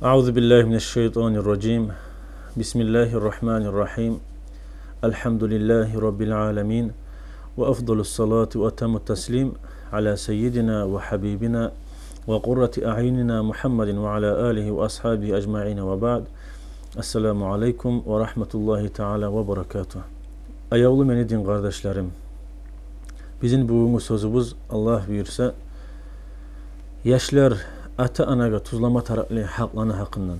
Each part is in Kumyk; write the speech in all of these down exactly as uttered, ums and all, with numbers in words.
أعوذ بالله من الشيطان الرجيم. بسم الله الرحمن الرحيم. الحمد لله رب العالمين. وأفضل الصلاة وأتم التسليم على سيدنا وحبيبنا وقرة أعيننا محمد وعلى آله وأصحابه أجمعين وبعد. السلام عليكم ورحمة الله تعالى وبركاته. Аявлу мени дин къардашларым. Бизин бугюнгю сёзюбюз, Аллагь буюрса, яшлар ата-анагъа тюзлеме тарыкълы гьакъланы гьакъындан,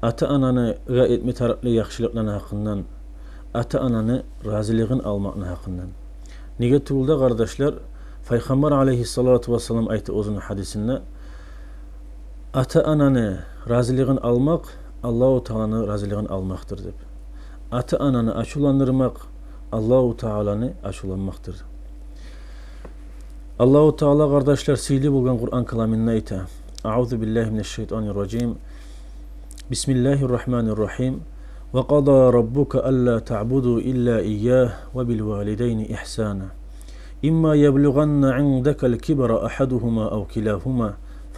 ата-анагъа этме тарыкълы яхшылыкъланы гьакъындан, ата-ананы разилигин алмакъны гьакъындан. Неге тюгюл де, къардашлар, Пайхаммар алайгьиссалату вассалам айта оьзюню гьадисинде: «Ата-ананы разилигин алмакъ Аллагьу Тааланы разилигин алмакъдыр», – деп. Ата-ананы ачувландырмакъ Аллагьу Тааланы ачувланмакъдыр. Аллагьу Таала, къардашлар, сыйлы болгъан Къуран каламында айта: أعوذ بالله من الشيطان الرجيم. بسم الله الرحمن الرحيم. وقضى ربك ألا تعبدوا إلا إياه وبالوالدين إحسانا. إما يبلغن عندك الكبر أحدهما أو كلاهما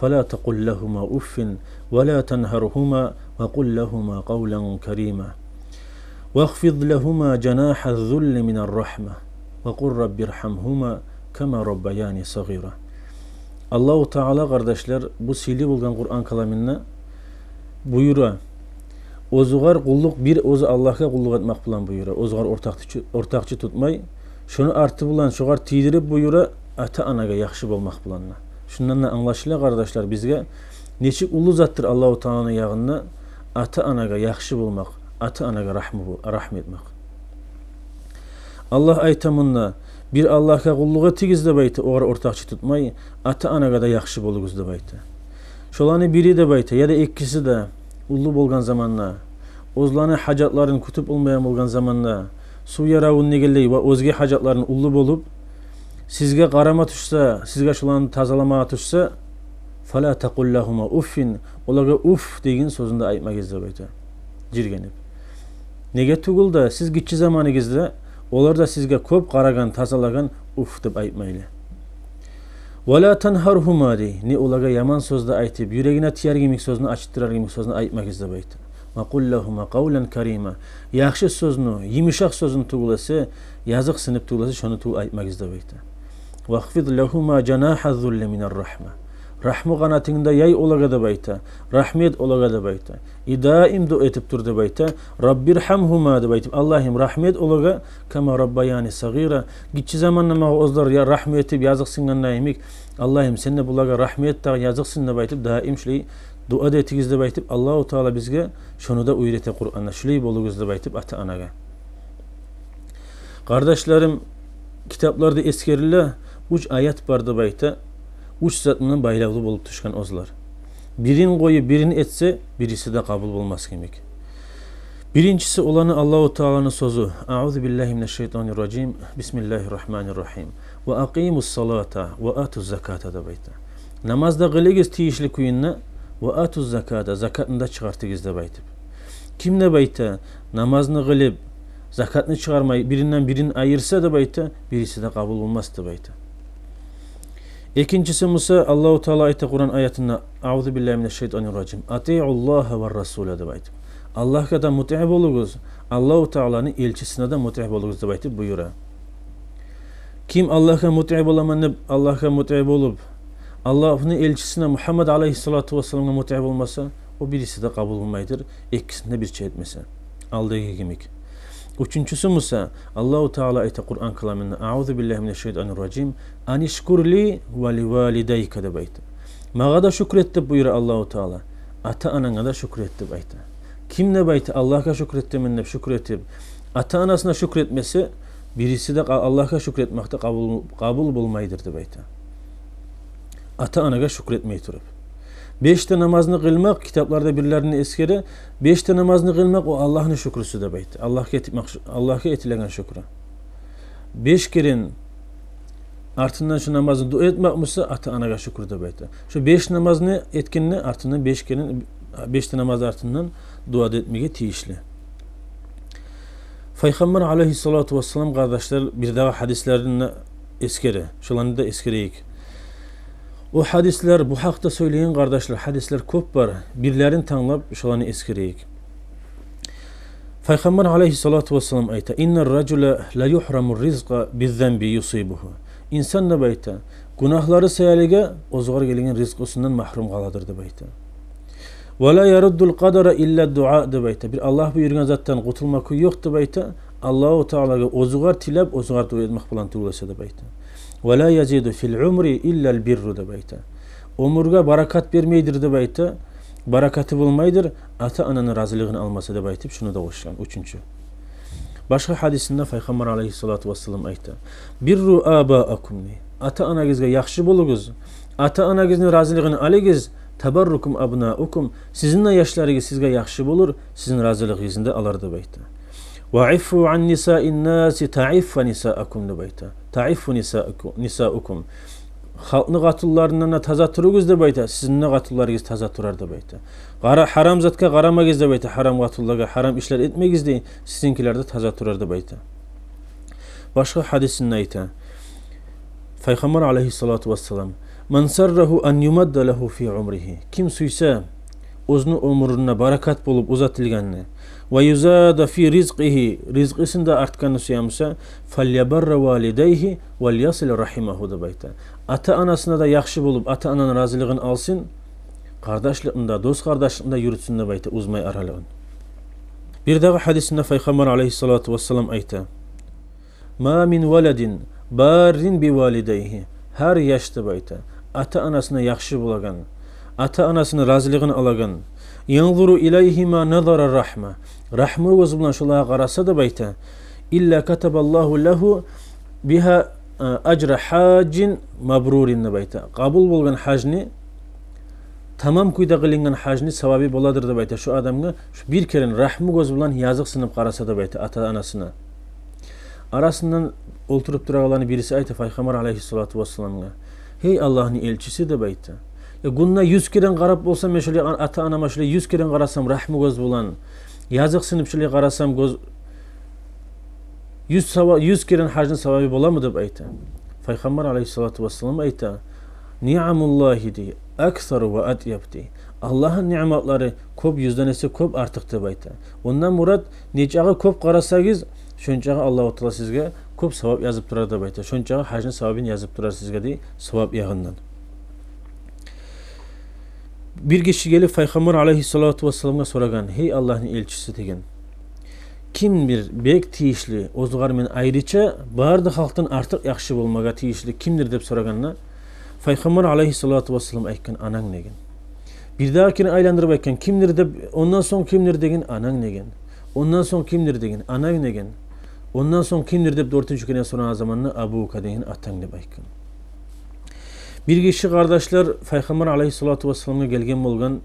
فلا تقل لهما أف ولا تنهرهما وقل لهما قولا كريما. واخفض لهما جناح الذل من الرحمة وقل رب ارحمهما كما ربياني صغيرا. Аллагьу Таала, къардашлар, бу сыйлы болгъан Къуран каламында буюра, оьзюгер къуллукъ, бир оьзю Аллагьгъа къуллукъ этмек булан буюра, оьзюгер ортакъчы, ортакъчы тутмай, шону арты булан шогъар тийдирип буюра, ата-анагъа яхшы болмакъ булан. Шундан да англашыла, къардашлар, бизге нечик уллу затдыр Аллагьу Тааланы ягъында ата-анагъа яхшы болмакъ, ата-анагъа рагьму, рагьму этмек. Аллагь айта мунда: «Бир Аллагьгъа къуллукъ этигиз», – деп айта, огъар ортакъчы тутмай, «ата-анагъа да яхшы болугъуз», – деп айта. Шоланы бири деп айта, яда экиси де уллу болгъан заманда, оьзлени гьажатларын кютюп болмайгъан болгъан заманда, сув яравун дегенлей ва оьзге гьажатларын уллу болуп, сизге къарама тюшсе, сизге шоланы тазаламагъа тюшсе, «فلا تقل لهما أف», олагъа «уф» деген сёзню де айтмагъыз деп айта, жиргенип. Неге тюгюл де, сиз гиччи заманыгъызда олар да сизге кёп къарагъан, тазалагъан, «уф» деп айтмайлы. «ولا تنهرهما», – дей, не олагъа яман сёз де айтып, юрегине тиер йимик сёзню, ачытдырар йимик сёзню айтмагъыз деп айта. «وقل لهما قولا كريما». Яхшы сёзню, йымышакъ сёзню тюгюл эсе, языкъсынып тюгюл эсе, шону тюгюл айтмагъыз деп айта. «واخفض لهما جناح الذل من الرحمة». Рагьму къанатынгны да яй олагъа деп айта, рагьму эт олагъа деп айта. И даим дуа этип тур деп айта, «رب ارحمهما» деп айтып, «Аллагьым, рагьму эт олагъа, كما ربياني صغيرا». Гиччи заманда магъа оьзлер я рагьму этип, языкъсынгъанда йимик, «Аллагьым, сен де булагъа рагьму эт дагъы, языкъсын» деп айтып, даим шулай дуа да этигиз деп айтып, Аллагьу Таала бизге шону да уьйрете Къуранда, шулай болугъуз деп айтып ата-анагъа. Къардашларым, китапларда эсгериле, уьч аят бар деп айта, уьч зат булан байлавлу болуп тюшген оьзлер. Бирин къоюп, бирин этсе, бириси де къабул болмас йимик. Биринчиси, оланы Аллагьу Тааланы сёзю: «أعوذ بالله من الشيطان الرجيم. بسم الله الرحمن الرحيم. وأقيموا الصلاة وآتوا الزكاة», – деп айта. Намаз да къылыгъыз тийишли кюйде, «وآتوا الزكاة», закатны да чыгъартыгъыз деп айтып. Ким деп айта, намазны къылып, закатны чыгъармай, биринден бирин айырса деп айта, бириси де къабул болмас деп айта. Экинчиси буса, Аллагьу Таала айта Къуран аятында: «أعوذ بالله من الشيطان الرجيم. أطيعوا الله والرسول», – деп айтып. Аллагьгъа да мутиъ болугъуз, Аллагьу Тааланы элчисине де мутиъ болугъуз деп айтып буюра. Ким Аллагьгъа мутиъ боламан деп, Аллагьгъа мутиъ болуп, Аллагьны элчисине Мугьаммад алайгьиссалату вассаламгъа мутиъ болмаса, о бириси де къабул болмайдыр, экисин де бирче этмесе, алдагъы йимик. Уьчюнчюсю буса, Аллагьу Таала айта Къуран каламында: «أعوذ بالله من الشيطان الرجيم. أن اشكر لي ولوالديك», – деп айта. Магъа да шюкюр эт деп буюра Аллагьу Таала, ата-ананга да шюкюр эт деп айта. Ким деп айта, Аллагьгъа шюкюр этемен деп шюкюр этип, ата-анасына шюкюр этмесе, бириси де къа-, Аллагьгъа шюкюр этмек де къабул, къабул болмайдыр деп айта, ата-анагъа шюкюр этмей туруп. Беш де намазны къылмакъ, китапларда бирлеринде эсгере, беш де намазны къылмакъ – о Аллагьны шюкюрюсю деп айта. Аллагьгъа этмек, Аллагьгъа этилеген шюкюрю. Беш керен артындан шу намазны дуа этмек буса, ата-анагъа шюкюр деп айта. Шу беш намазны этгенде артындан беш керен, беш де намаз артындан дуа да этмеге тийишли. Пайхаммар алайгьиссалату вассалам, къардашлар, бирдагъы гьадислеринде эсгере, шоланы да эсгерейик. О гьадислер, бу гьакъда сёйлейген, къардашлар, гьадислер кёп бар. Бирлерин танглап, шоланы эсгерейик. Пайхаммар алайгьиссалату вассалам айта: «Иннар ражула ла юхрамур ризкъа биззанби юсибугьу». Инсан, деп айта, гюнагьлары саялыгъа оьзюгъар гелген ризкъысындан магьрюм къаладыр, деп айта. «Ва ла яруддул къадара илла дуа», деп айта. Бир Аллагь буюргъан затдан къутулма кюй ёкъ, деп айта, Аллагьу Таалагъа оьзюгъар тилеп, оьзюгъар дуа этмек булан тюгюл эсе, деп айта. «Ва ла язиду фил умри иллал бирру», деп айта. Оьмюрге баракат бермейдир, деп айта, баракаты болмайдыр, ата-ананы разилигин алмаса, деп айтып, шуну да къошгъан, уьчюнчю. Башгъа гьадисинде Пайхаммар алайгьиссалату вассалам айта: «Бирру абаакум», дей. Ата-анагъызгъа яхшы болугъуз, ата-анагъызны разилигин алыгъыз, «табаррукум абнаукум», сизин де яшларыгъыз сизге яхшы болур, сизин разилигигизни де алар, деп айта. «Ва иффу ан нисаин наси таиффа нисаакум», деп айта. «Таиффу нисааку-, нисаукум». Халкъны къатынларындан да таза туругъуз, деп айта, сизин де къатынларыгъыз таза турар, деп айта. Къара-, гьарам затгъа къарамагъыз, деп айта, гьарам къатынлагъа, гьарам ишлер этмегиз, дей, сизинкилер де таза турар, деп айта. Башгъа гьадисинде айта Пайхаммар алайгьиссалату вассалам: «Ман саррагьу ан юмадда лагьу фи умригьи». Ким сюйсе, оьзюню оьмюрюнде баракат болуп узатылгъанны, «ва юзада фи ризкъигьи», ризкъысын да артгъанны сюе буса, «фалябарра валидайгьи валь ясил рахимагьу», деп айта. Ата-анасына да яхшы болуп, ата-ананы разилигин алсын, къардашлыкъны да, дос-къардашлыкъны да юрютсюн, деп айта, уьзмей аралыгъын. Бирдагъы гьадисинде Пайхаммар алайгьиссалату вассалам айта: «Ма мин валадин баррин би валидайгьи». Гьар яш, деп айта, ата-анасына яхшы болагъан, ата-анасыны разилигин алагъан. «Янзуру илайгьима назара рахма». Рахму гёз булан шолагъа къараса, деп айта, «илла катабаллагьу лагьу бигьа, а, ажра гьажжин мабрурин», деп айта. Къабул болгъан гьажны, тамам кюйде къылынгъан гьажны савабы боладыр, деп айта, шо адамгъа, шо бир керен рахму гёз булан языкъсынып къараса, деп айта, ата-анасына. Арасындан олтуруп турагъанланы бириси айта Пайхаммар алайгьиссалату вассаламгъа: «Гьей Аллагьны элчиси, — деп айта, — я, гюнде юз керен къарап болсам, мен шолай ата-анама шолай юз керен къарасам рахму гёз булан, языкъсынып шолай къарасам, гёз, юз сава-, юз керен гьажны савабы боламы?» — деп айта. Пайхаммар алайгьиссалату вассалам айта: «Ниъамуллагьи, — дей, — аксару ва атъяб», — дей. Аллагьны ниъматлары кёп, юзден эсе кёп артыкъ, деп айта. Ондан мурат, нечакъы кёп къарасагъыз, шончакъы Аллагьу Таала сизге кёп савап язып турар, деп айта. Шончакъы гьажны савабын язып турар сизге, дей, савап ягъындан. Бир гиши гелип Пайхаммар алайгьиссалату вассаламгъа сорагъан: «Гьей Аллагьны элчиси, — деген, — кимдир бек тийишли, оьзюгъар мен айрыча, бары да халкъдан артыкъ яхшы болмагъа тийишли кимдир?» — деп сорагъанда, Пайхаммар алайгьиссалату вассалам айтгъан: «Ананг», — деген. Бирдагъы керен айландырып айтгъан: «Кимдир?» — деп, «Ондан сонг кимдир?» — деген. «Ананг», — деген. «Ондан сонг кимдир?» — деген. «Ананг», — деген. «Ондан сонг кимдир?» — деп дёртюнчю керен сорагъан заманда: «Абука, — деген, — атанг», — деп айтгъан. Бир гиши, къардашлар, Пайхаммар алайгьиссалату вассаламгъа гелген болгъан,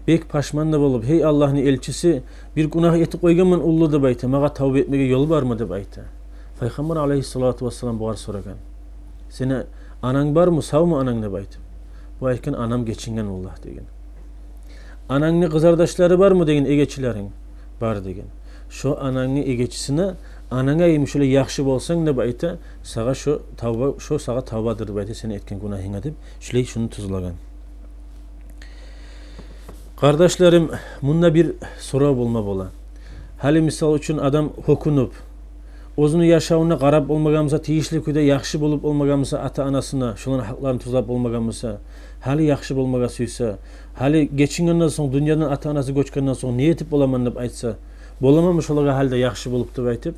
бек пашман да болуп: «Гьей Аллагьны элчиси, бир гюнагь этип къойгъанман уллу, — деп айта, — магъа тавба этмеге ёл бармы?» — деп айта. Пайхаммар алайгьиссалату вассалам бугъар сорагъан: «Сени ананг бармы, савму ананг?» — деп айтып. Бу айтгъан: «Анам гечинген, валлагь», — деген. «Анангны къызардашлары бармы, — деген, — эгечилеринг?» «Бар», — деген. «Шо анангны эгечисине, ананга йимик шолай яхшы болсанг, — деп айта, — сагъа шо тавба, шо сагъа тавбадыр, — деп айта, — сени этген гюнагьынга», — деп, шолай шуну тюзлеген. Къардашларым, мунда бир сорав болма бола. Гьали, мисал учун, адам гьёкюнюп, оьзюню яшавуна къарап болмагъан буса, тийишли кюйде яхшы болуп болмагъан буса ата-анасына, шоланы гьакъларын тюзлеп болмагъан буса, гьали яхшы болмагъа сюйсе, гьали гечингенден сонг, дюньядан ата-анасы гёчгенден сонг не этип боламан деп айтса, боламанмы шолагъа гьали де яхшы болуп деп айтып,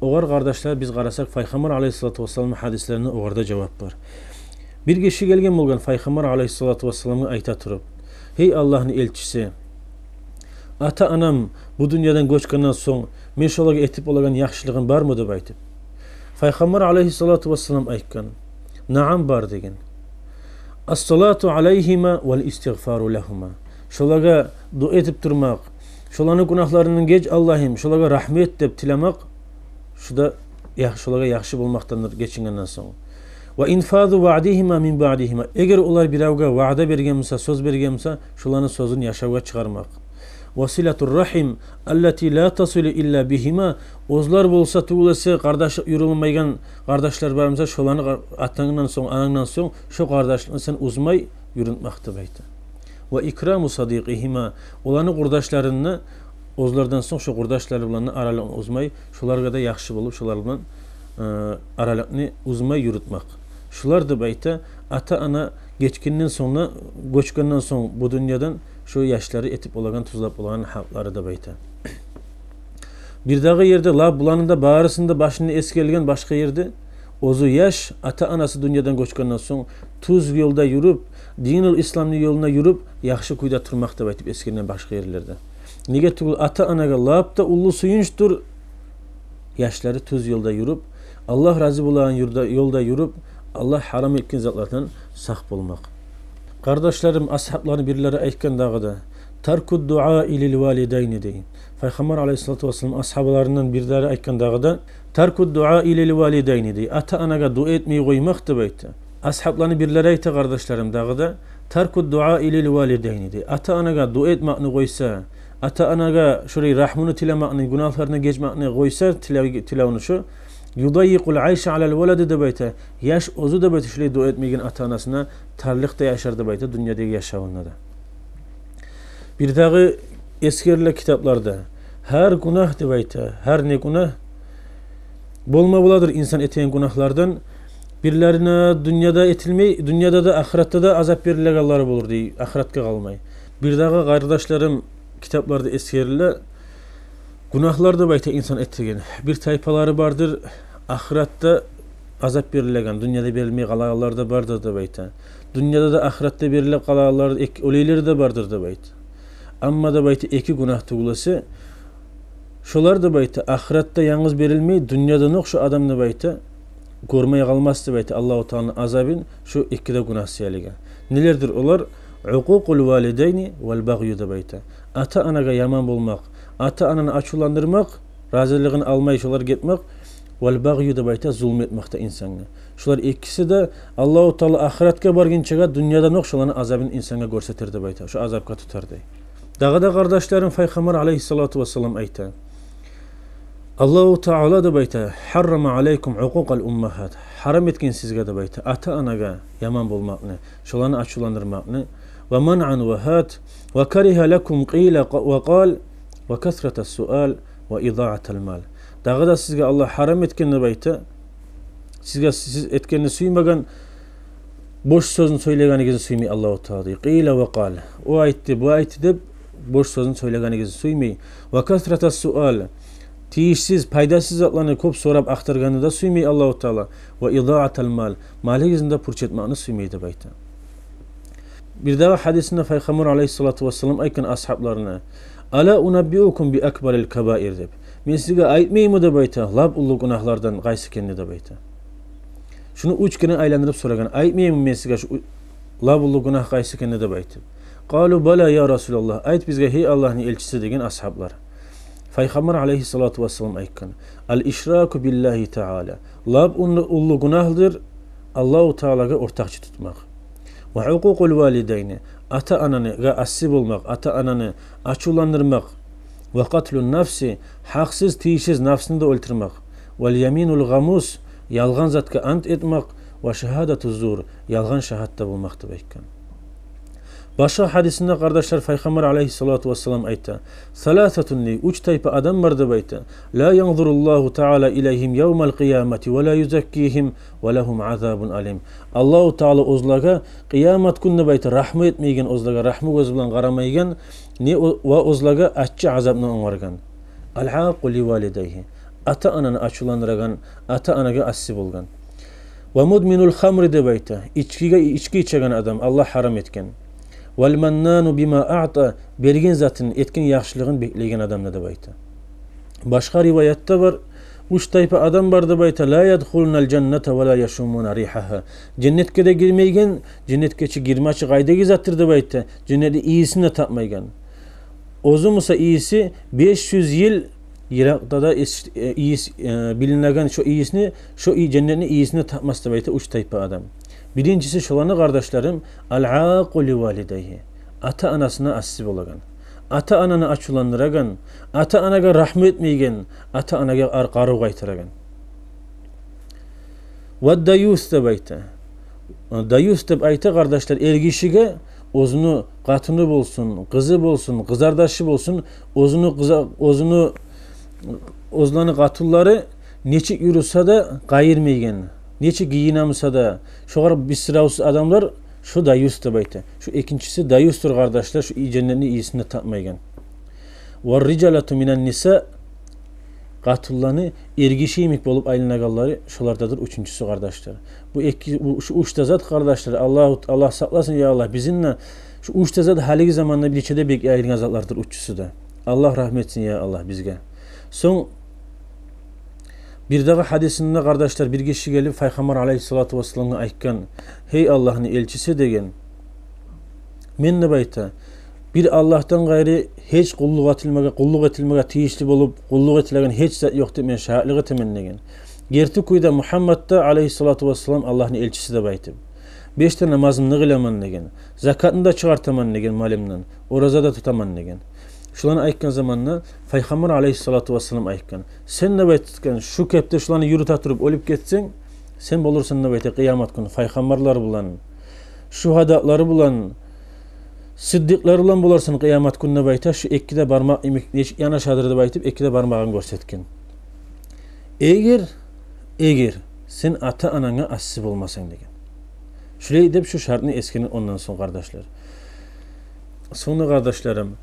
огъар, къардашлар, биз къарасакъ, Пайхаммар алайгьиссалату вассаламны гьадислерине огъар да жавап бар. Бир гиши гелген болгъан Пайхаммар алайгьиссалату вассаламгъа, айта туруп: «Гьей Аллагьны элчиси, ата-анам бу дюньядан гёчгенден сонг мен шолагъа этип болагъан яхшылыгъым бармы?» — деп айтып. Пайхаммар алайгьиссалату вассалам айтгъан: «Наам, бар», — деген. «Ассалату алайгьима вал истигъфару лагьума». Шолагъа дуа этип турмакъ, шоланы гюнагьларындан «Геч, Аллагьым, шолагъа рагьмат эт» деп тилемек, шу да ях-, шолагъа яхшы болмакъдандыр гечингенден сонг. «Ва инфазу ваъдигьима мин баъдигьима». Эгер олар биревге ваъда берген буса, сёз берген буса, шоланы сёзюн яшавгъа чыгъармакъ. Ва силатур рахим аллати ла тасилу илла бигьима. Оьзлер болса тюгюл эсе къардашлыкъ юрюлмейген къардашлар бар буса, шоланы къар-, атангдан сонг, анангдан сонг, шо къардашлыкъны сен уьзмей юрютмек деп айта. Ва икраму садикъигьима. Оланы къурдашларын да, оьзлерден сонг шо къурдашлары булан да аралыкъны уьзмей, шолагъа да яхшы болуп, шолар булан, э, аралыкъны уьзмей юрютмек. Шолар деп айта, ата-ана гечгенден сонг да, гёчгенден сонг бу дюньядан, шо яшлары этип болагъан, тюзлеп болагъан гьакълары деп айта. Бирдагъы ерде, лап буланы да барысын да башында эсгерилген башгъа ерде, оьзю яш ата-анасы дюньядан гёчгенден сонг, тюз ёлда юрюп, динул исламны ёлунда юрюп, яхшы кюйде турмакъ деп айтып эсгерилген башгъа ерлерде. Неге тюгюл, ата-анагъа лап да уллу сююнчдюр яшлары тюз ёлда юрюп, Аллагь рази болагъан юрда-, ёлда юрюп, Аллагь гьарам этген затлардан сакъ болмакъ. Къардашларым, асгьабланы бирлери айтгъан дагъы да: «Таркуд дуаи лил валидайни», — дей. Пайхаммар алайгьиссалату вассалам асгьабларындан бирлери айтгъан дагъы да: «Таркуд дуаи лил валидайни», — дей. Ата-анагъа дуа этмей къоймакъ деп айта. Асгьабланы бирлери айта, къардашларым, дагъы да: «Таркуд дуаи лил валидайни», — дей. Ата-анагъа дуа этмекни къойса, ата-анагъа шолай рагьмуну тилемекни, гюнагьларындан гечмекни къойса, тилев-, тилевню шо, «юдаййикъул айша алал валади», — деп айта. Яш оьзю деп айта, шолай дуа этмейген ата-анасына, тарлыкъда яшар деп айта дюньядагъы яшавунда да. Бирдагъы эсгериле китапларда: гьар гюнагь деп айта, гьар не гюнагь болма боладыр инсан этеген гюнагьлардан, бирлерине дюньяда этилмей, дюньяда да, ахыратда да азап берилегенлери болур дей, ахыратгъа къалмай. Бирдагъы, къардашларым, китапларда эсгериле, гюнагьлар деп айта инсан этеген, бир тайпалары бардыр, ахыратда азап берилеген, дюньяда берилмей къалагъанлар да бардыр деп айта. Дюньяда да, ахыратда берилип къалагъанлар, эк-, олайлар да бардыр деп айта. Амма деп айта, эки гюнагь тюгюл эсе, шолар деп айта, ахыратда янгыз берилмей, дюньядан окъ шо адам деп айта, гёрмей къалмас деп айта Аллагьу Тааланы азабын, шо эки де гюнагь саялыгъа. Нелердир олар? «Укъукъул валидайни вал багъйу», — деп айта. Ата-анагъа яман болмакъ, ата-ананы ачувландырмакъ, разилигин алмай шолар гетмек, «вал багъйу», — деп айта, зулму этмек де инсангъа. Шолар экиси де Аллагьу Таала ахыратгъа баргъынчагъа дюньядан окъ шоланы азабын инсангъа гёрсетер деп айта, шо азапгъа тутар дей. Дагъы да, къардашларым, Пайхаммар алайгьиссалату вассалам айта, Аллагьу Таала деп айта: «Гьаррама алайкум укъукъал уммагьат». Гьарам этген сизге деп айта ата-анагъа яман болмакъны, шоланы ачувландырмакъны. «Ва манъан ва гьат, ва каригьа лакум къила ва къал, ва касратас суал, ва идаатал мал». Дагъы да сизге Аллагь гьарам этген деп айта, сизге, сиз этгенни сюймеген, бош сёзню сёйлегенигизни сюймей Аллагьу Таала дей. «Къила ва къал». О айтды, бу айтды деп, бош сёзню сёйлегенигизни сюймей. «Ва касратас суал». Тийишсиз, пайдасыз затланы кёп сорап ахтаргъанны да сюймей Аллагьу Таала. «Ва идаатал мал». Малыгъызны да пуч этмекни сюймей деп айта. Бирдагъы гьадисинде Пайхаммар алайгьиссалату вассалам айтгъан асгьабларына: «Ала унаббиукум би акбарил кабаир», — деп. «Мен сизге айтмаймы, — деп айта, — лап уллу гюнагьлардан къайсы экенни?» — деп айта. Шуну уьч керен айландырып сорагъан: «Айтмаймы мен сизге шу у-, лап уллу гюнагь къайсы экенни?» — деп айтып. «Къалу бала, я Расулаллагь, айт бизге, гьей Аллагьны элчиси», — деген асгьаблар. Пайхаммар алайгьиссалату вассалам айтгъан: «Ал ишраку биллагьи таала». Лап уллу, уллу гюнагьдыр Аллагьу Таалагъа ортакъчы тутмакъ. «Ва укъукъул валидайни», ата-анагъа асси болмакъ, ата-ананы ачувландырмакъ. «Ва къатлун нафси», гьакъсыз, тийишсиз нафсны да оьлтюрмек. «Вал яминул гъамус», ялгъан затгъа ант этмек. «Ва шагьадатуз зур», ялгъан шагьат да болмакъ деп айтгъан. Башгъа гьадисинде, къардашлар, Пайхаммар алайгьиссалату вассалам айта: «Саласатун ли», уьч тайпа адам бар деп айта. «Ла янзуруллагьу таала илайгьим явмал къиямати ва ла юзаккигьим ва лагьум азабун алим». Аллагьу Таала оьзлеге къиямат гюн деп айта рагьму этмейген, оьзлеге рагьму гёз булан къарамайгъан, не о-, ва оьзлеге аччы азапны онгаргъан. «Ал-акъу ли валидайгьи», ата-ананы ачувландырагъан, ата-анагъа асси болгъан. «Ва мудминул хамри», деп айта, ичкиге, ички ичеген адам, Аллагь гьарам этген. «Вал маннану бима аъта», берген затын, этген яхшылыгъын беклейген адам да деп айта. Башгъа риваятда бар, уьч тайпа адам бар деп айта: «Ла ядхулунал жанната ва ла яшуммуна ригьагьа». Женнетге де гирмейген, женнетге чи гирмечи къайдагъы затдыр деп айта, женнетни ийисин де тапмайгъан. Оьзю буса ийиси беш юз йыл йыракъда да эс-, э, ийис, э, билинеген шо ийисни, шо ий-, женнетни ийисин де тапмас деп айта уьч тайпа адам. Биринчиси шоланы, къардашларым, «ал-акъу ли валидайгьи», ата-анасына асси болагъан. Ата-ананы ачувландырагъан, ата-анагъа рагьму этмейген, ата-анагъа ар-, къаргъу къайтарагъан. Ва даюс деп айта. Даюс деп айта, къардашлар, эргишиге, оьзюню къатыны болсун, къызы болсун, къызардашы болсун, оьзюню къыза-, оьзюню, оьзлени къатынлары нечик юрюсе де къайырмайгъан, нечик гийинемисе де, шогъар бисравсуз адамлар, шу даюс деп айта. Шу экинчиси даюсдур, къардашлар, шу женнетни ийисин де тапмайгъан. Ва рижалату минан ниса, къатынланы эргиши йимик болуп айланагъанлары шолардадыр уьчюнчюсю, къардашлар. Бу эки, бу, шу уьч де зат, къардашлар, Аллагь, Аллагь сакъласын, я Аллагь, бизин де шу уьч де зат гьалиги заманда бир нече де бек яйылгъан затлардыр уьчюсю де. Аллагь рагьму этсин, я Аллагь, бизге. Сонг бирдагъы гьадисинде, къардашлар, бир гиши гелип Пайхаммар алайгьиссалату вассаламгъа айтгъан: «Гьей Аллагьны элчиси, — деген, — мен, — деп айта, — бир Аллагьдан къайры гьеч къуллукъ этилмеге, къуллукъ этилмеге тийишли болуп, къуллукъ этилеген гьеч зат ёкъ деп мен шагьатлыкъ этемен, — деген. — Герти кюйде Мугьаммад да, алайгьиссалату вассалам, Аллагьны элчиси деп айтып, беш де намазымны къыламан, — деген, — закатны да чыгъартаман, — деген, — малымдан, ораза да тутаман», — деген. Шуланы айтгъан заманда Пайхаммар алайгьиссалату вассалам айтгъан: «Сен, — деп айтгъан, — шу кепде шуланы юрюте туруп оьлюп гетсенг, сен болурсан, — деп айта, — къыямат гюн пайхаммарлар булан, шугьадалар булан, сыддикълар булан боларсан къыямат гюн», — деп айта. Шу эки де бармакъ йимик нечик янашадыр деп айтып, эки де бармагъын гёрсетген. «Эгер, эгер сен ата-ананга асси болмасанг», — деген. Шулай деп шу шартны эсгерген ондан сонг, къардашлар. Сонг да, къардашларым,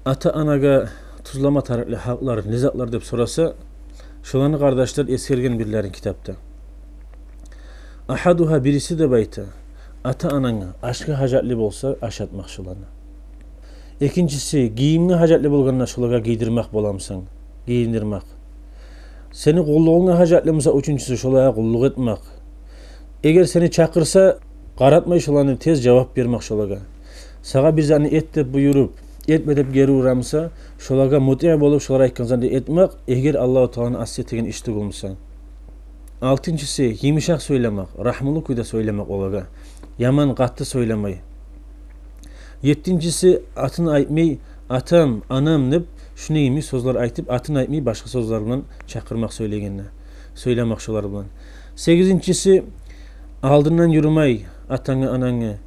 ата-анагъа тюзлеме тарыкълы гьакълар не затлар деп сораса, шоланы, къардашлар, эсгерген бирлерин китапда. «Агьадугьа», бириси деп айта, ата-ананг ашгъа гьажатлы болса, ашатмакъ шоланы. Экинчиси, гийимге гьажатлы болгъанда шолагъа гийдирмек боламысан, гийиндирмек. Сени къуллугъунга гьажатлы буса, уьчюнчюсю, шолагъа къуллукъ этмек. Эгер сени чакъырса, къаратмай шоланы, тез жавап бермек шолагъа. Сагъа бир затны эт деп буюруп, этме деп гери урамыса, шолагъа мутиъ болуп, шолар айтгъан затны этмек, эгер Аллагьу Тааланы асси этеген иш тюгюл буса. Алтынчысы, йымышакъ сёйлемек, рагьмулу кюйде сёйлемек олагъа. Яман, къатты сёйлемей. Еттинчиси, атын айтмай, «атам», «анам» деп, шуну йимик сёзлер айтып, атын айтмай, башгъа сёзлер булан чакъырмакъ сёйлегенде, сёйлемек шолар булан. Сегизинчиси, алдындан юрюмей атангны, анангны.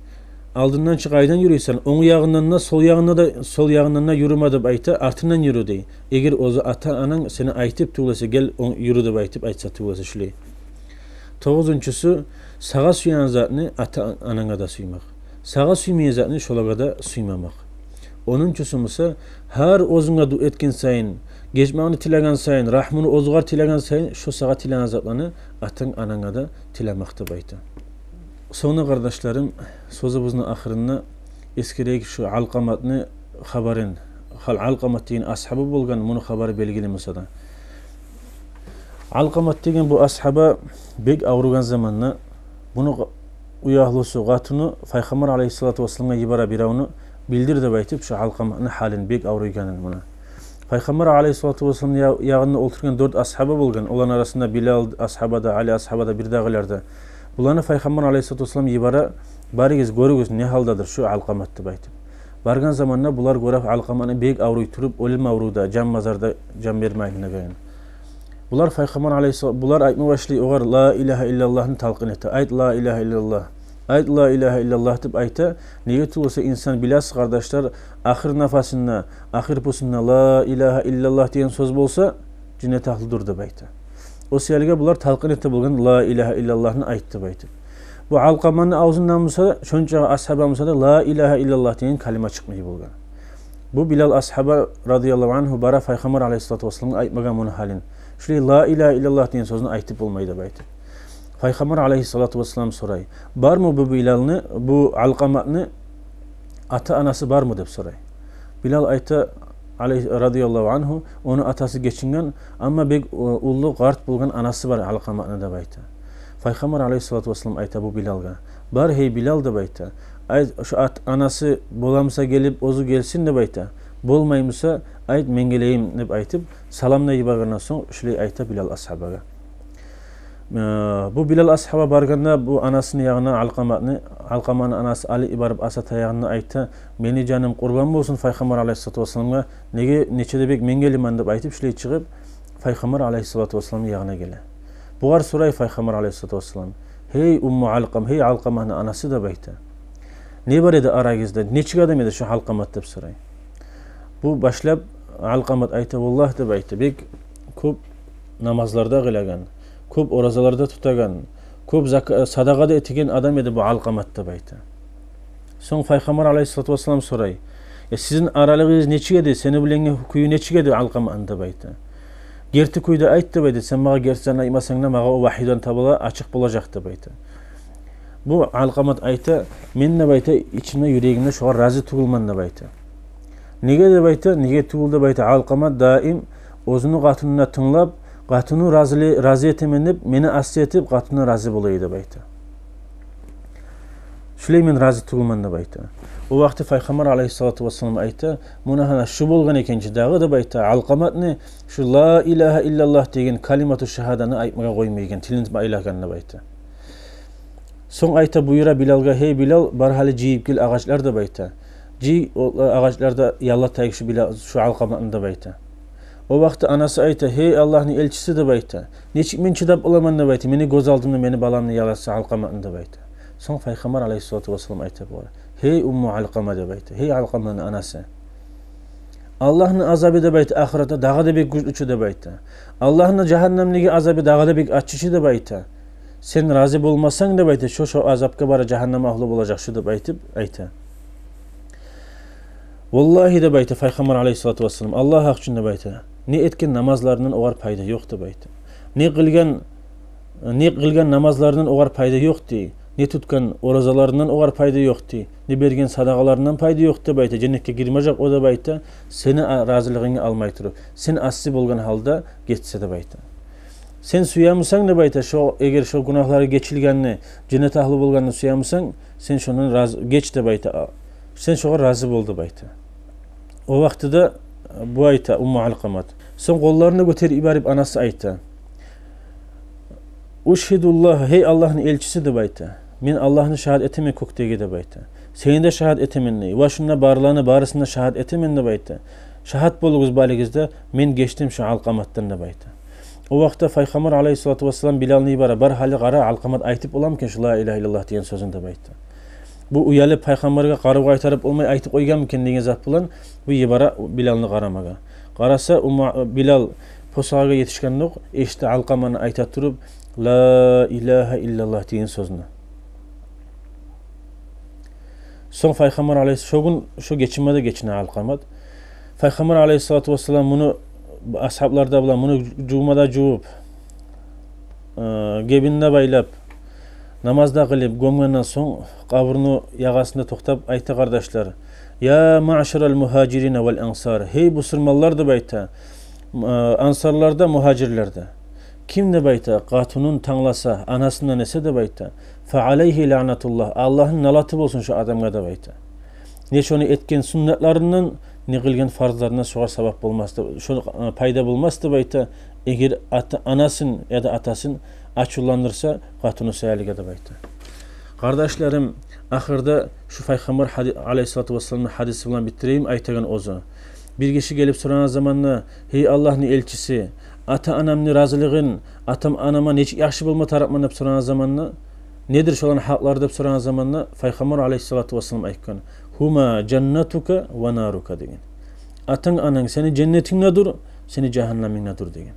Алдындан чыкъ, къайдан юрюйсен, онг ягъындан да, сол ягъындан да, сол ягъындан да юрюме деп айта, артындан юрю дей. Эгер оьзю ата-ананг сени айтып тюгюл эсе, «Гел, онг, юрю», — деп айтып айтса тюгюл эсе, шулай. Тогъузунчусу, сагъа сюйген затны ата-ананга да сюймек. Сагъа сюймейген затны шолагъа да сюймемек. Онунчусу буса, гьар оьзюнге дуа этген сайын, гечмекни тилеген сайын, рагьмуну оьзюгер тилеген сайын, шо сагъа тилеген затланы атанг, ананга да тилемек деп айта. Сонг да, къардашларым, сёзюбюзню ахырында эсгерейик шу Алкъаматны хабарын. Гьал Алкъамат деген асгьаба болгъан, муну хабары белгили буса да. Алкъамат деген бу асгьаба бек авругъан заманда муну къа-, уьягьлюсю, къатыны Пайхаммар алайгьиссалату вассаламгъа йибере биревню, билдир деп айтып, шу Алкъаматны гьалын, бек авруйгъанын муна. Пайхаммар алайгьиссалату вассаламны я-, ягъында олтургъан дёрт асгьаба болгъан, оланы арасында Билал асгьаба да, Али асгьаба да, бирдагъылар да. Буланы Пайхаммар алайгьиссалату вассалам йибере: «Барыгъыз, гёрюгюз, не гьалдадыр шу Алкъамат», — деп айтып. Баргъан заманда булар гёре Алкъаматны бек авруй туруп, оьлюм аврувда, жан базарда, жан бермей айланагъанын. Булар Пайхаммар алайгьиссалам, булар айтма башлай огъар «Ла илагьа иллаллагьны» талкъин эте. «Айт ла илагьа иллаллагь. Айт ла илагьа иллаллагь», — деп айта. Неге тюгюл эсе, инсан, билесиз, къардашлар, ахыр нафасында, ахыр пусунда «Ла илагьа иллаллагь» деген сёз болса, женнет агьлюдюр деп айта. О саялы булар талкъин эте болгъан «Ла илагьа иллаллагьны айт» деп айтып. Бу Алкъаматны авзундан буса, шончагъы асгьаба буса да «Ла илагьа иллаллагь» деген калима чыкъмай болгъан. Бу Билал асгьаба, радияллагьу ангьу, бара Пайхаммар алайгьиссалату вассаламгъа айтмагъа муну гьалын. Шулай «Ла илагьа иллаллагь» деген сёзню айтып болмай деп айтып. Пайхаммар алайгьиссалату вассалам сорай: «Бармы бу Билалны, бу Алкъаматны ата-анасы бармы?» — деп сорай. Билал айта, алай-, радияллагьу ангьу: «Ону атасы гечинген, амма бек, э, уллу, къарт болгъан анасы бар Алкъаматны», — деп айта. Пайхаммар алайгьиссалату вассалам айта бу Билалгъа: «Бар, гьей Билал, — деп айта, — айт, шу ат-, анасы боламыса гелип, оьзю гелсин, — деп айта, — болмаймыса, айт, мен гелейим», — деп айтып, саламны йибергенден сонг, шулай айта Билал асгьабагъа. Э, бу Билал асгьаба баргъанда бу анасыны ягъына Алкъаматны, Алкъаманы анасы алып йиберип аса таягъын, айта: «Мени жаным къурбан болсун Пайхаммар алайгьиссалату вассаламгъа, неге, нечик де бек мен гелемен», — деп айтып, шулай чыгъып, Пайхаммар алайгьиссалату вассаламны ягъына геле. Бугъар сорай Пайхаммар алайгьиссалату вассалам: «Гьей Умму Алкъама, гьей Алкъаманы анасы», — деп айта. «Не бар эди арагъызда? Нечик адам эди шу Алкъамат?» — деп сорай. Бу башлап Алкъамат айта: «Валлагь, — деп айта, — бек кёп намазлар да къылагъан, кёп оразалар да тутагъан, кёп зак-, садагъа да этеген адам эди бу Алкъамат», — деп айта. Сонг Пайхаммар алайгьиссалату вассалам сорай: «Э, сизин аралыгъыгъыз нечик эди? Сени булангъы кюю нечик эди Алкъаманы?» — деп айта. «Герти кюйде айт, — деп айта, — сен магъа герти затны айтмасанг да, магъа о вагьйдан таба ачыкъ болажакъ», — деп айта. Бу Алкъамат айта: «Мен, — деп айта, — ичимде, юрегимде шогъар рази тюгюлмен», — деп айта. «Неге?» — деп айта. «Неге тюгюл?» — деп айта. «Алкъамат даим оьзюню къатынына тынглап, къатынын рази, рази этемен деп, мени асси этип, къатынына рази бола эди», — деп айта. «Шулай мен рази тюгюлмен», — деп айта. О вакъти Пайхаммар алайгьиссалату вассалам айта: «Муна гьана шу болгъан экен чи дагъы, — деп айта, — Алкъаматны шу ла илагьа иллаллагь деген калимату шагьаданы айтмагъа къоймайгъан, тилин байлагъан», — деп айта. Сонг айта, буюра Билалгъа: «Гьей Билал, бар гьали, жыйып гел агъачлар», — деп айта. «Жый, о агъачлар да яллатайыкъ шу Билал, шу Алкъаматны», — деп айта. О вакъти анасы айта: «Гьей Аллагьны элчиси, — деп айта, — нечик мен чыдап боламан, — деп айта, — мени гёз алдымда мени баламны ялатса Алкъаматны», — деп айта. Сонг Пайхаммар алайгьиссалату вассалам айта бугъар: «Гьей Умму Алкъама, — деп айта, — гьей Алкъаманы анасы, Аллагьны азабы, — деп айта, — ахыратда дагъы да бек гючлю чю, — деп айта, — Аллагьны жагьаннемдеги азабы дагъы да бек аччы чы, — деп айта. — Сен рази болмасанг, — деп айта, — шо, шо азапгъа бары жагьаннем агьлю болажакъ шу», — деп айтып айта. «Валлагьи, — деп айта Пайхаммар алайгьиссалату вассалам, — Аллагь гьакъ учун, — деп айта, — не этген намазларындан огъар пайда ёкъ, — деп айта, — не къылгъан, не къылгъан намазларындан огъар пайда ёкъ, — дей, — не тутгъан оразаларындан огъар пайда ёкъ, — дей, — не берген садагъаларындан пайда ёкъ, — деп айта, — женнетге гирмежек о, — деп айта, — сени а-, разилигингни алмай туруп, сен асси болгъан гьалда гетсе, — деп айта. — Сен сюемисен, — деп айта, — шо, эгер шо гюнагьлары гечилгенни, женнет агьлю болгъанны сюемисен, сен шондан рази, геч, — деп айта, — сен шогъар рази бол», — деп айта. О вакътиде бу айта, Умму Алкъамат. Сонг къолларын гётерип йиберип, анасы айта: «Ушгьидуллагь, гьей Аллагьны элчиси, — деп айта, — мен Аллагьны шагьат этемен кёкдеги, — деп айта, — сени де шагьат этемен, — дей, — ва шунда барланы барысын да шагьат этемен, — деп айта. — Шагьат болугъуз барыгъыз да, мен гечдим шо Алкъаматдан», — деп айта. О вакътиде Пайхаммар алайгьиссалату вассалам Билалны йибере: «Бар гьали, къара, Алкъамат айтып боламы экен шо ла илагьа иллаллагь деген сёзюн», — деп айта. Бу уялып, Пайхаммаргъа къарав къайтарып болмай, айтып къойгъанмы экен деген зат булан бу йибере Билалны къарамагъа. Къараса, Умма-, Билал посагъагъа етишгендокъ, эшите Алкъаманы айта туруп: «Ла илагьа иллаллагь» деген сёзню. Сонг Пайхаммар алайгьис-, шо гюн шо гечинме де гечине Алкъамат. Пайхаммар алайгьиссалату вассалам муну, асгьаблар да булан, муну жувма да жувуп, э, гебин де байлап, намаз да къылып, гёмгенден сонг, къабурну ягъасында токътап айта, къардашлар: «Я маъшарал мугьажирина вал ансар, гьей бусурманлар, — деп айта, — э, ансарлар да, мугьажирлер де. Ким, — деп айта, — къатынын тангласа, анасындан эсе, — деп айта, — фа алайгьи лаънатуллагь, Аллагьны налаты болсун шо адамгъа, — деп айта. — Не шону этген суннатларындан, не къылгъан фарзларындан шогъар сабап болмас, — деп, — шо, э, пайда болмас, — деп айта, — эгер ата-, анасын яда атасын ачувландырса къатыны саялыгъа», — деп айта. Къардашларым, ахырда шу Пайхаммар гьади-, алайгьиссалату вассаламны гьадиси булан битдирейим айтагъан оьзю. Бир гиши гелип сорагъан заманда: «Гьей Аллагьны элчиси, ата-анамны разилигин, атам-анама нечик яхшы болма тарыкъман?» — деп сорагъан заманда, «Недир шоланы гьакълары?» — деп сорагъан заманда, Пайхаммар алайгьиссалату вассалам айтгъан: «Гьума жаннатука ва нарука», — деген. «Атанг-ананг сени женнетинг де дюр, сени жагьаннамынг да дюр», — деген.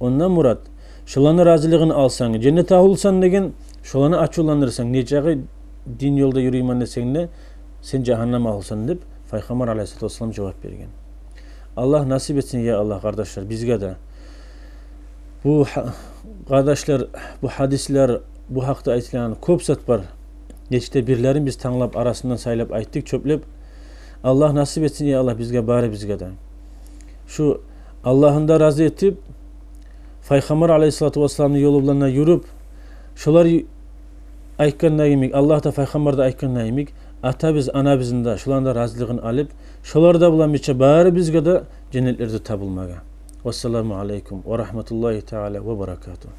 Ондан мурат: «Шоланы разилигин алсанг, женнет агьлюсен, — деген, — шоланы ачувландырсанг, нечакъы дин ёлда юрюймен десенг де, сен жагьаннам агьлюсен», — деп Пайхаммар алайгьиссалату вассалам жавап берген. Аллагь насип этсин, я Аллагь, къардашлар, бизге де. Бу гьа-, къардашлар, бу гьадислер, бу гьакъда айтылагъан кёп зат бар. Нечик де бирлерин биз танглап, арасындан сайлап айтдыкъ, чёплеп. Аллагь насип этсин, я Аллагь, бизге, барыбызгъа да. Шу Аллагьны да рази этип, Пайхаммар алайгьиссалату вассаламны ёлу булан да юрюп, шолар ю-, айтгъанда йимик, Аллагь да, Пайхаммар да айтгъанда йимик, атабыз, анабызны да, шоланы да разилигин алып, шолар да булан бирче барыбызгъа да женнетлерде табулмагъа. Вассаламу алайкум ва рагьматуллагьи таала ва баракатугь.